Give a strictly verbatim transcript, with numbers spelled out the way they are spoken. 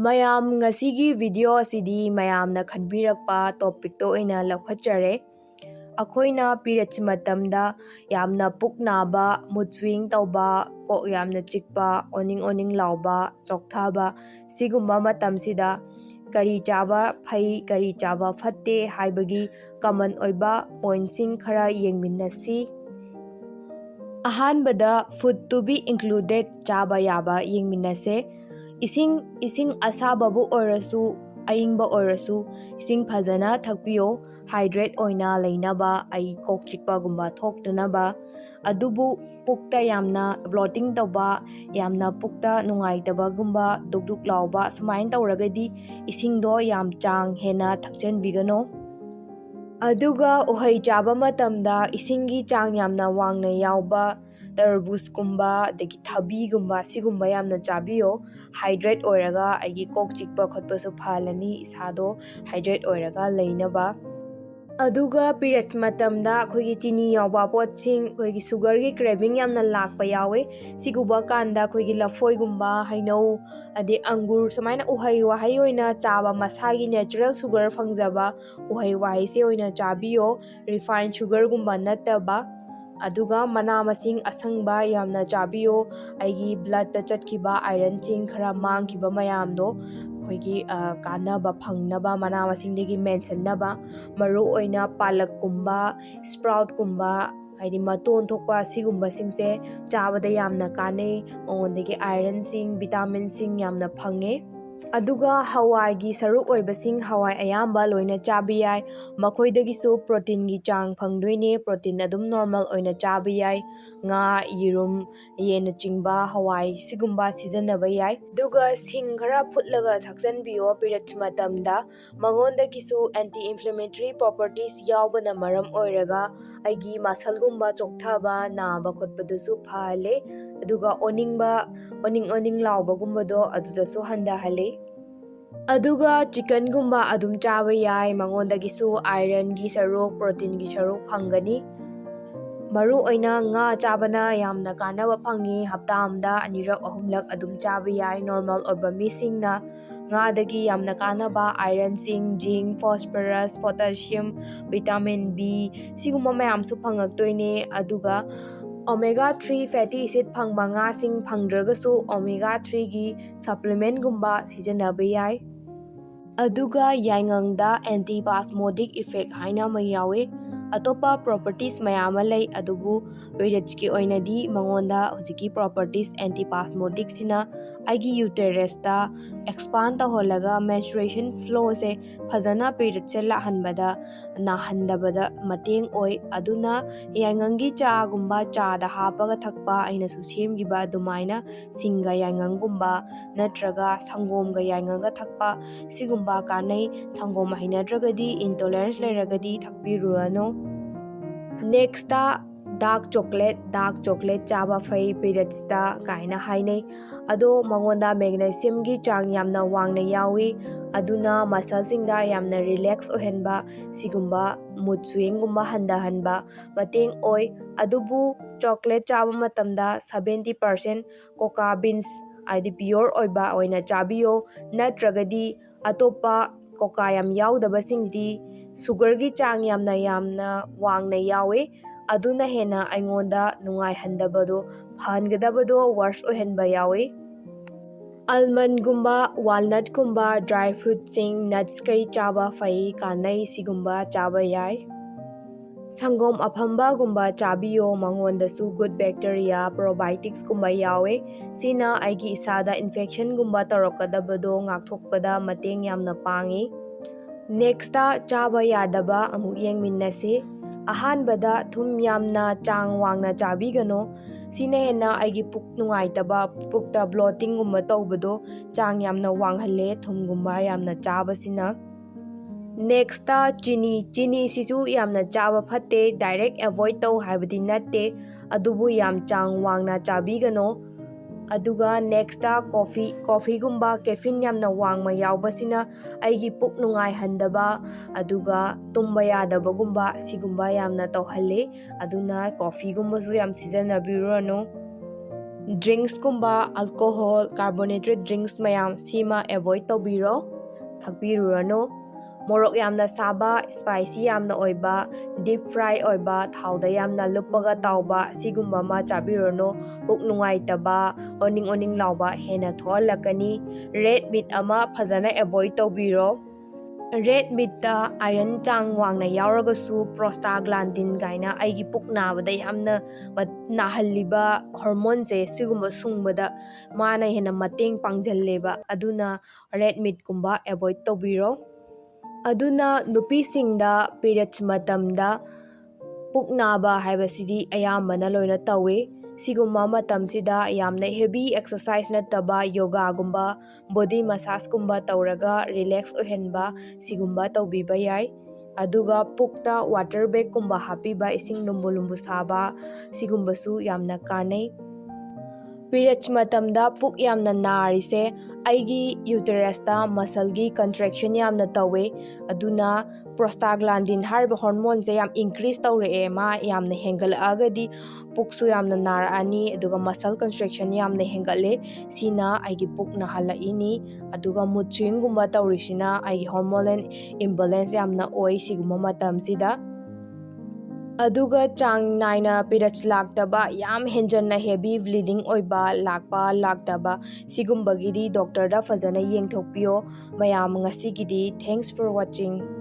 ꯃꯌꯥꯝ, ꯉꯁꯤꯒꯤ video ꯑꯁꯤꯗꯤ ꯃꯌꯥꯝꯅ ꯈꯟꯕꯤꯔꯛꯄ topicꯇ ꯑꯣꯏꯅ ꯂꯧꯈꯠꯆꯔꯦ꯫ ꯑꯩꯈꯣꯏꯅ periods ꯃꯇꯝꯗ ꯌꯥꯝꯅ ꯄꯨꯛ ꯅꯥꯕ, mood swing ꯇꯧꯕ, ꯀꯣꯛ ꯌꯥꯝꯅ ꯆꯤꯛꯄ, ꯑꯣꯅꯤꯡ ꯑꯣꯅꯤꯡ ꯂꯥꯎꯕ, ꯆꯣꯛꯊꯕ, ꯁꯤꯒꯨꯝꯕ ꯃꯇꯝꯁꯤꯗ ꯀꯔꯤ ꯆꯥꯕ ꯐꯩ, ꯀꯔꯤ ꯆꯥꯕ ꯐꯠꯇꯦ ꯍꯥꯏꯕꯒꯤ common ꯑꯣꯏꯕ pointꯁꯤꯡ ꯈꯔ ꯌꯦꯡꯃꯤꯟꯅꯁꯤ꯫ ꯑꯍꯥꯟꯕꯗ, food to be included ꯆꯥꯕ ꯌꯥꯕ ꯌꯦꯡꯃꯤꯟꯅꯁꯦ꯫ ꯏꯁꯤꯡ, ꯏꯁꯤꯡ ꯑꯁꯥꯕꯕꯨ ꯑꯣꯏꯔꯁꯨ, ꯑꯏꯪꯕ ꯑꯣꯏꯔꯁꯨ, ꯏꯁꯤꯡ ꯐꯖꯅ ꯊꯛꯄꯤꯌꯣ, hydrate ꯑꯣꯏꯅ ꯂꯩꯅꯕ, ꯑꯩ ꯀꯣꯛ ꯆꯤꯛꯄꯒꯨꯝꯕ ꯊꯣꯛꯇꯅꯕ꯫ ꯑꯗꯨꯕꯨ ꯄꯨꯛꯇ ꯌꯥꯝꯅ bloating ꯇꯧꯕ, ꯌꯥꯝꯅ ꯄꯨꯛꯇ ꯅꯨꯡꯉꯥꯏꯇꯕꯒꯨꯝꯕ, ꯗꯨꯛ ꯗꯨꯛ ꯂꯥꯎꯕ, ꯁꯨꯃꯥꯏꯅ ꯇꯧꯔꯒꯗꯤ ꯏꯁꯤꯡꯗꯣ ꯌꯥꯝ ꯆꯥꯡ ꯍꯦꯟꯅ ꯊꯛꯆꯟꯕꯤꯒꯅꯨ꯫ ꯑꯗꯨꯒ ꯎꯍꯩ ꯆꯥꯕ ꯃꯇꯝꯗ ꯏꯁꯤꯡꯒꯤ ꯆꯥꯡ ꯌꯥꯝꯅ ꯋꯥꯡꯅ ꯌꯥꯎꯕ ꯇꯔꯕꯨꯖꯀꯨꯝꯕ, ꯑꯗꯒꯤ ꯊꯕꯤꯒꯨꯝꯕ, ꯁꯤꯒꯨꯝꯕ ꯌꯥꯝꯅ ꯆꯥꯕꯤꯌꯣ꯫ Hydrate ꯑꯣꯏꯔꯒ ꯑꯩꯒꯤ ꯀꯣꯛ ꯆꯤꯛꯄ ꯈꯣꯠꯄꯁꯨ ꯐꯍꯜꯂꯅꯤ, ꯏꯁꯥꯗꯣ hydrate ꯑꯣꯏꯔꯒ ꯂꯩꯅꯕ꯫ ꯑꯗꯨꯒ periods ꯃꯇꯝꯗ ꯑꯩꯈꯣꯏꯒꯤ ꯆꯤꯅꯤ ꯌꯥꯎꯕ ꯄꯣꯠꯁꯤꯡ, ꯑꯩꯈꯣꯏꯒꯤ sugarꯒꯤ craving ꯌꯥꯝꯅ ꯂꯥꯛꯄ ꯌꯥꯎꯋꯦ꯫ ꯁꯤꯒꯨꯝꯕ ꯀꯥꯟꯗ ꯑꯩꯈꯣꯏꯒꯤ ꯂꯐꯣꯏꯒꯨꯝꯕ, ꯍꯩꯅꯧ, ꯑꯗꯩ ꯑꯪꯒꯨꯔ, ꯁꯨꯃꯥꯏꯅ ꯎꯍꯩ ꯋꯥꯍꯩ ꯑꯣꯏꯅ ꯆꯥꯕ, ꯃꯁꯥꯒꯤ natural sugar ꯐꯪꯖꯕ ꯎꯍꯩ ꯋꯥꯍꯩꯁꯦ ꯑꯣꯏꯅ ꯆꯥꯕꯤꯌꯣ, refined sugarꯒꯨꯝꯕ ꯅꯠꯇꯕ꯫ ꯑꯗꯨꯒ ꯃꯅꯥ ꯃꯁꯤꯡ ꯑꯁꯪꯕ ꯌꯥꯝꯅ ꯆꯥꯕꯤꯌꯣ꯫ ꯑꯩꯒꯤ bloodꯇ ꯆꯠꯈꯤꯕ ironꯁꯤꯡ ꯈꯔ ꯃꯥꯡꯈꯤꯕ ꯃꯌꯥꯝꯗꯣ ꯑꯩꯈꯣꯏꯒꯤ, ꯑ, ꯀꯥꯟꯅꯕ ꯐꯪꯅꯕ ꯃꯅꯥ ꯃꯁꯤꯡꯗꯒꯤ ꯃꯦꯟꯁꯤꯟꯅꯕ, ꯃꯔꯨꯑꯣꯏꯅ ꯄꯥꯂꯛꯀꯨꯝꯕ, sproutꯀꯨꯝꯕ, ꯍꯥꯏꯗꯤ ꯃꯇꯣꯟ ꯊꯣꯛꯄ, ꯁꯤꯒꯨꯝꯕꯁꯤꯡꯁꯦ ꯆꯥꯕꯗ ꯌꯥꯝꯅ ꯀꯥꯟꯅꯩ꯫ ꯃꯉꯣꯟꯗꯒꯤ ironꯁꯤꯡ, vitaminꯁꯤꯡ ꯌꯥꯝꯅ ꯐꯪꯉꯦ꯫ ꯑꯗꯨꯒ ꯍꯋꯥꯏꯒꯤ ꯁꯔꯨꯛ ꯑꯣꯏꯕꯁꯤꯡ, ꯍꯋꯥꯏ ꯑꯌꯥꯝꯕ ꯂꯣꯏꯅ ꯆꯥꯕ ꯌꯥꯏ꯫ ꯃꯈꯣꯏꯗꯒꯤꯁꯨ proteinꯒꯤ ꯆꯥꯡ ꯐꯪꯗꯣꯏꯅꯦ꯫ Protein ꯑꯗꯨꯝ normal ꯑꯣꯏꯅ ꯆꯥꯕ ꯌꯥꯏ꯫ ꯉꯥ, ꯌꯦꯔꯨꯝ, ꯌꯦꯟꯅꯆꯤꯡꯕ, ꯍꯋꯥꯏ, ꯁꯤꯒꯨꯝꯕ ꯁꯤꯖꯤꯟꯅꯕ ꯌꯥꯏ꯫ ꯑꯗꯨꯒ ꯁꯤꯡ ꯈꯔ ꯐꯨꯠꯂꯒ ꯊꯛꯆꯟꯕꯤꯌꯣ periods ꯃꯇꯝꯗ꯫ ꯃꯉꯣꯟꯗꯒꯤꯁꯨ anti inflammatory properties ꯌꯥꯎꯕꯅ ꯃꯔꯝ ꯑꯣꯏꯔꯒ ꯑꯩꯒꯤ muscleꯒꯨꯝꯕ ꯆꯣꯛꯊꯕ, ꯅꯥꯕ ꯈꯣꯠꯄꯗꯨꯁꯨ ꯐꯍꯜꯂꯦ꯫ ꯑꯗꯨꯒ ꯑꯣꯅꯤꯡꯕ, ꯑꯣꯅꯤꯡ ꯑꯣꯅꯤꯡ ꯂꯥꯎꯕꯒꯨꯝꯕꯗꯣ ꯑꯗꯨꯗꯁꯨ ꯍꯟꯊꯍꯜꯂꯦ꯫ ꯑꯗꯨꯒ chickenꯒꯨꯝꯕ ꯑꯗꯨꯝ ꯆꯥꯕ ꯌꯥꯏ, ꯃꯉꯣꯟꯗꯒꯤꯁꯨ ironꯒꯤ ꯁꯔꯨꯛ, proteinꯒꯤ ꯁꯔꯨꯛ ꯐꯪꯒꯅꯤ꯫ ꯃꯔꯨ ꯑꯣꯏꯅ ꯉꯥ ꯆꯥꯕꯅ ꯌꯥꯝꯅ ꯀꯥꯟꯅꯕ ꯐꯪꯉꯤ꯫ ꯍꯞꯇꯥ ꯑꯃꯗ ꯑꯅꯤꯔꯛ ꯑꯍꯨꯝꯂꯛ ꯑꯗꯨꯝ ꯆꯥꯕ ꯌꯥꯏ꯫ ꯅꯣꯔꯃꯦꯜ ꯑꯣꯏꯕ ꯃꯤꯁꯤꯡꯅ ꯉꯥꯗꯒꯤ ꯌꯥꯝꯅ ꯀꯥꯟꯅꯕ iron, zinc, phosphorus, potassium, vitamin B ꯁꯤꯒꯨꯝꯕ ꯃꯌꯥꯝꯁꯨ ꯐꯪꯉꯛꯇꯣꯏꯅꯦ꯫ ꯑꯗꯨꯒ omega three fatty acid ꯐꯪꯕ ꯉꯥꯁꯤꯡ ꯐꯪꯗ꯭ꯔꯒꯁꯨ omega threeꯒꯤ supplementꯒꯨꯝꯕ ꯁꯤꯖꯤꯟꯅꯕ ꯌꯥꯏ꯫ ꯑꯗꯨꯒ ꯌꯥꯏꯉꯪꯗ antispasmodic effect ꯍꯥꯏꯅ ꯑꯃ ꯌꯥꯎꯋꯤ꯫ ꯑꯇꯣꯞꯄ properties ꯃꯌꯥꯝ ꯑꯃ ꯂꯩ, ꯑꯗꯨꯕꯨ periodsꯀꯤ ꯑꯣꯏꯅꯗꯤ ꯃꯉꯣꯟꯗ ꯍꯧꯖꯤꯛꯀꯤ properties antispasmodicꯁꯤꯅ ꯑꯩꯒꯤ uterusꯇ expand ꯇꯧꯍꯜꯂꯒ menstruation flowꯁꯦ ꯐꯖꯅ periodsꯁꯦ ꯂꯥꯛꯍꯟꯕꯗ, ꯅꯥꯍꯟꯗꯕꯗ ꯃꯇꯦꯡ ꯑꯣꯏ꯫ ꯑꯗꯨꯅ ꯌꯥꯏꯉꯪꯒꯤ ꯆꯥꯒꯨꯝꯕ, ꯆꯥꯗ ꯍꯥꯞꯄꯒ ꯊꯛꯄ, ꯑꯩꯅꯁꯨ ꯁꯦꯝꯈꯤꯕ ꯑꯗꯨꯃꯥꯏꯅ ꯁꯤꯡꯒ ꯌꯥꯏꯉꯪꯒꯨꯝꯕ ꯅꯠꯇ꯭ꯔꯒ ꯁꯪꯒꯣꯝꯒ ꯌꯥꯏꯉꯪꯒ ꯊꯛꯄ, ꯁꯤꯒꯨꯝꯕ ꯀꯥꯟꯅꯩ꯫ ꯁꯪꯒꯣꯝ ꯍꯩꯅꯗ꯭ꯔꯒꯗꯤ, intolerance ꯂꯩꯔꯒꯗꯤ ꯊꯛꯄꯤꯔꯨꯔꯅꯨ꯫ Nextꯇ dark chocolate, dark chocolate ꯆꯥꯕ ꯐꯩ periodsꯇ ꯀꯥꯏꯅ ꯍꯥꯏꯅꯩ꯫ ꯑꯗꯣ ꯃꯉꯣꯟꯗ magnesiumꯒꯤ ꯆꯥꯡ ꯌꯥꯝꯅ ꯋꯥꯡꯅ ꯌꯥꯎꯏ, ꯑꯗꯨꯅ muscleꯁꯤꯡꯗ ꯌꯥꯝꯅ relax ꯑꯣꯏꯍꯟꯕ, ꯁꯤꯒꯨꯝꯕ mood swingꯒꯨꯝꯕ ꯍꯟꯊꯍꯟꯕ ꯃꯇꯦꯡ ꯑꯣꯏ꯫ ꯑꯗꯨꯕꯨ chocolate ꯆꯥꯕ ꯃꯇꯝꯗ seventy percent cocoa beans, ꯍꯥꯏꯗꯤ pure ꯑꯣꯏꯕ ꯑꯣꯏꯅ ꯆꯥꯕꯤꯌꯣ, ꯅꯠꯇ꯭ꯔꯒꯗꯤ ꯑꯇꯣꯞꯄ cocoa ꯌꯥꯝ ꯌꯥꯎꯗꯕꯁꯤꯡꯗꯤ sugarꯒꯤ ꯆꯥꯡ ꯌꯥꯝꯅ, ꯌꯥꯝꯅ ꯋꯥꯡꯅ ꯌꯥꯎꯏ꯫ ꯑꯗꯨꯅ ꯍꯦꯟꯅ ꯑꯩꯉꯣꯟꯗ ꯅꯨꯡꯉꯥꯏꯍꯟꯗꯕꯗꯣ, ꯐꯍꯟꯒꯗꯕꯗꯣ worse ꯑꯣꯏꯍꯟꯕ ꯌꯥꯎꯏ꯫ Almondꯒꯨꯝꯕ, walnutꯀꯨꯝꯕ, dry fruitꯁꯤꯡ, nutsꯈꯩ ꯆꯥꯕ ꯐꯩ, ꯀꯥꯟꯅꯩ, ꯁꯤꯒꯨꯝꯕ ꯆꯥꯕ ꯌꯥꯏ꯫ ꯁꯪꯒꯣꯝ ꯑꯐꯝꯕꯒꯨꯝꯕ ꯆꯥꯕꯤꯌꯣ, ꯃꯉꯣꯟꯗꯁꯨ good bacteria, probioticsꯀꯨꯝꯕ ꯌꯥꯎꯋꯦ꯫ ꯁꯤꯅ ꯑꯩꯒꯤ ꯏꯁꯥꯗ infectionꯒꯨꯝꯕ ꯇꯧꯔꯛꯀꯗꯕꯗꯣ ꯉꯥꯛꯊꯣꯛꯄꯗ ꯃꯇꯦꯡ ꯌꯥꯝꯅ ꯄꯥꯡꯉꯤ꯫ Nextꯇ ꯆꯥꯕ ꯌꯥꯗꯕ ꯑꯃꯨꯛ ꯌꯦꯡꯃꯤꯟꯅꯁꯤ꯫ ꯑꯍꯥꯟꯕꯗ ꯊꯨꯝ ꯌꯥꯝꯅ ꯆꯥꯡ ꯋꯥꯡꯅ ꯆꯥꯕꯤꯒꯅꯨ꯫ ꯁꯤꯅ ꯍꯦꯟꯅ ꯑꯩꯒꯤ ꯄꯨꯛ ꯅꯨꯡꯉꯥꯏꯇꯕ, ꯄꯨꯛꯇ bloatingꯒꯨꯝꯕ ꯇꯧꯕꯗꯣ ꯆꯥꯡ ꯌꯥꯝꯅ ꯋꯥꯡꯍꯜꯂꯦ, ꯊꯨꯝꯒꯨꯝꯕ ꯌꯥꯝꯅ ꯆꯥꯕꯁꯤꯅ꯫ Nextꯇ ꯆꯤꯅꯤ꯫ ꯆꯤꯅꯤꯁꯤꯁꯨ ꯌꯥꯝꯅ ꯆꯥꯕ ꯐꯠꯇꯦ, direct avoid ꯇꯧ ꯍꯥꯏꯕꯗꯤ ꯅꯠꯇꯦ, ꯑꯗꯨꯕꯨ ꯌꯥꯝ ꯆꯥꯡ ꯋꯥꯡꯅ ꯆꯥꯕꯤꯒꯅꯨ꯫ ꯑꯗꯨꯒ next coffee, coffeeꯒꯨꯝꯕ caffeine ꯌꯥꯝꯅ ꯋꯥꯡꯃ ꯌꯥꯎꯕꯁꯤꯅ ꯑꯩꯒꯤ ꯄꯨꯛ ꯅꯨꯡꯉꯥꯏꯍꯟꯗꯕ, ꯑꯗꯨꯒ ꯇꯨꯝꯕ ꯌꯥꯗꯕꯒꯨꯝꯕ, ꯁꯤꯒꯨꯝꯕ ꯌꯥꯝꯅ ꯇꯧꯍꯜꯂꯤ꯫ ꯑꯗꯨꯅ coffeeꯒꯨꯝꯕꯁꯨ ꯌꯥꯝ ꯁꯤꯖꯤꯟꯅꯕꯤꯔꯨꯔꯅꯨ꯫ Drinksꯀꯨꯝꯕ, alcohol, carbonated drinks ꯃꯌꯥꯝ, ꯁꯤꯃ avoid ꯇꯧꯕꯤꯔꯣ, ꯊꯛꯄꯤꯔꯨꯔꯅꯨ꯫ ꯃꯣꯔꯣꯛ ꯌꯥꯝꯅ ꯁꯥꯕ, spicy ꯌꯥꯝꯅ ꯑꯣꯏꯕ, deep fry ꯑꯣꯏꯕ, ꯊꯥꯎꯗ ꯌꯥꯝꯅ ꯂꯨꯞꯄꯒ ꯇꯥꯎꯕ, ꯁꯤꯒꯨꯝꯕ ꯑꯃ ꯆꯥꯕꯤꯔꯨꯔꯅꯨ꯫ ꯄꯨꯛ ꯅꯨꯡꯉꯥꯏꯇꯕ, ꯑꯣꯅꯤꯡ ꯑꯣꯅꯤꯡ ꯂꯥꯎꯕ ꯍꯦꯟꯅ ꯊꯣꯛꯍꯜꯂꯛꯀꯅꯤ꯫ Red meat ꯑꯃ ꯐꯖꯅ avoid ꯇꯧꯕꯤꯔꯣ꯫ Red meatꯇ iron ꯆꯥꯡ ꯋꯥꯡꯅ ꯌꯥꯎꯔꯒꯁꯨ prostaglandin ꯀꯥꯏꯅ ꯑꯩꯒꯤ ꯄꯨꯛ ꯅꯥꯕꯗ ꯌꯥꯝꯅ ꯃ-, ꯅꯥꯍꯜꯂꯤꯕ hormoneꯁꯦ, ꯁꯤꯒꯨꯝꯕ ꯁꯨꯡꯕꯗ ꯃꯥꯅ ꯍꯦꯟꯅ ꯃꯇꯦꯡ ꯄꯥꯡꯖꯜꯂꯦꯕ꯫ ꯑꯗꯨꯅ red meatꯀꯨꯝꯕ avoid ꯇꯧꯕꯤꯔꯣ꯫ ꯑꯗꯨꯅ ꯅꯨꯄꯤꯁꯤꯡꯗ periods ꯃꯇꯝꯗ ꯄꯨꯛ ꯅꯥꯕ ꯍꯥꯏꯕꯁꯤꯗꯤ ꯑꯌꯥꯝꯕꯅ ꯂꯣꯏꯅ ꯇꯧꯋꯤ꯫ ꯁꯤꯒꯨꯝꯕ ꯃꯇꯝꯁꯤꯗ ꯌꯥꯝꯅ heavy exercise ꯅꯠꯇꯕ yogaꯒꯨꯝꯕ, body massageꯀꯨꯝꯕ ꯇꯧꯔꯒ relax ꯑꯣꯏꯍꯟꯕ, ꯁꯤꯒꯨꯝꯕ ꯇꯧꯕꯤꯕ ꯌꯥꯏ꯫ ꯑꯗꯨꯒ ꯄꯨꯛꯇ water bagꯀꯨꯝꯕ ꯍꯥꯞꯄꯤꯕ, ꯏꯁꯤꯡ ꯂꯨꯝꯕꯨ ꯂꯨꯝꯕꯨ ꯁꯥꯕ, ꯁꯤꯒꯨꯝꯕꯁꯨ ꯌꯥꯝꯅ ꯀꯥꯟꯅꯩ꯫ Periods ꯃꯇꯝꯗ ꯄꯨꯛ ꯌꯥꯝꯅ ꯅꯥꯔꯤꯁꯦ ꯑꯩꯒꯤ uterusꯇ muscleꯒꯤ contraction ꯌꯥꯝꯅ ꯇꯧꯋꯦ꯫ ꯑꯗꯨꯅ prostaglandin ꯍꯥꯏꯔꯤꯕ hormoneꯁꯦ ꯌꯥꯝ increase ꯇꯧꯔꯛꯑꯦ꯫ ꯃꯥ ꯌꯥꯝꯅ ꯍꯦꯟꯒꯠꯂꯛꯑꯒꯗꯤ ꯄꯨꯛꯁꯨ ꯌꯥꯝꯅ ꯅꯥꯔꯛꯑꯅꯤ, ꯑꯗꯨꯒ muscle contraction ꯌꯥꯝꯅ ꯍꯦꯟꯒꯠꯂꯦ꯫ ꯁꯤꯅ ꯑꯩꯒꯤ ꯄꯨꯛ ꯅꯥꯍꯜꯂꯛꯏꯅꯤ꯫ ꯑꯗꯨꯒ mood swingꯒꯨꯝꯕ ꯇꯧꯔꯤꯁꯤꯅ ꯑꯩꯒꯤ hormonal imbalance ꯌꯥꯝꯅ ꯑꯣꯏ ꯁꯤꯒꯨꯝꯕ ꯃꯇꯝꯁꯤꯗ꯫ ꯑꯗꯨꯒ ꯆꯥꯡ ꯅꯥꯏꯅ periods ꯂꯥꯛꯇꯕ, ꯌꯥꯝ ꯍꯦꯟꯖꯟꯅ heavy bleeding ꯑꯣꯏꯕ, ꯂꯥꯛꯄ ꯂꯥꯛꯇꯕ, ꯁꯤꯒꯨꯝꯕꯒꯤꯗꯤ doctorꯗ ꯐꯖꯅ ꯌꯦꯡꯊꯣꯛꯄꯤꯌꯣ꯫ ꯃꯌꯥꯝ, ꯉꯁꯤꯒꯤꯗꯤ thanks for watching꯫